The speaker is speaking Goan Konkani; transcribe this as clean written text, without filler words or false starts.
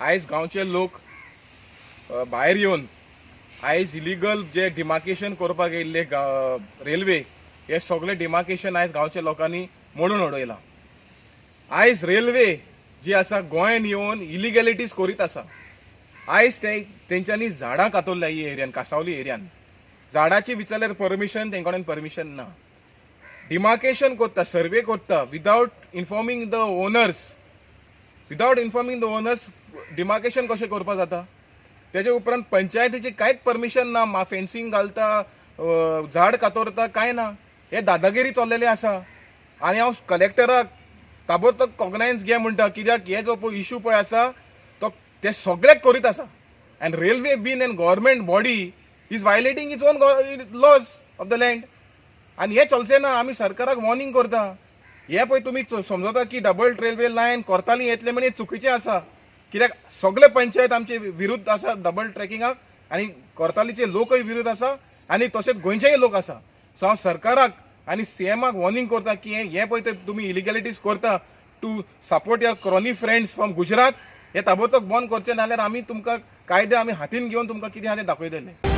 आयज गांवचे लोक भायर येवन आयज इलिगल जे डिमार्केशन करपाक येयल्ले रेल्वे, हे सगळे डिमार्केशन आयज गांवच्या लोकांनी मोडून उडयलां. आयज रेल्वे जी आसा, गोंयान येवन इलिगॅलिटीज करीत आसा. आयज ते तेंच्यांनी झाडां कातरल्या ही एरियान, कासावली एरियान. झाडाची विचारल्यार परमिशन, तेंचे कडेन परमिशन ना. डिमार्केशन करता, सर्वे करता without informing the owners. Without informing the owners demarcation कशें करपाक जाता? तेजे उपरांत पंचायतीची कांयच परमिशन ना. मा फेन्सिंग घालता, झाड कातरता, कांय ना. हे दादागिरी चल्लेली आसा आनी हांव कलेक्टराक ताबडतोब कॉग्नायन्स घे म्हणटा, कित्याक हे जो पळय इशू पळय आसा, तो ते सगळेक करीत आसा and railway being an government body is violating its own laws of the land आनी हें चलचें ना. आमी सरकाराक वॉर्निंग करता. हे पळय तुमी समजता की डबल रेल्वे लायन कोरताली येतले म्हणजे चुकीचें आसा, कित्याक सगळे पंचायत आमचे विरुद्ध आसा डबल ट्रॅकिंगाक आनी कोरतालीचे लोकय विरुद्ध आसा आनी तशेंच गोंयचेय लोक आसा. सो हांव सरकाराक आनी सीएमाक वॉर्निंग करता की हे हे पळय ते तुमी इलिगॅलिटीज करता to support your crony friends from Gujarat, हे ताबडतोब बंद करचें, नाल्यार आमी तुमकां कायदे आमी हातीन घेवन तुमकां कितें आहा तें दाखयतले.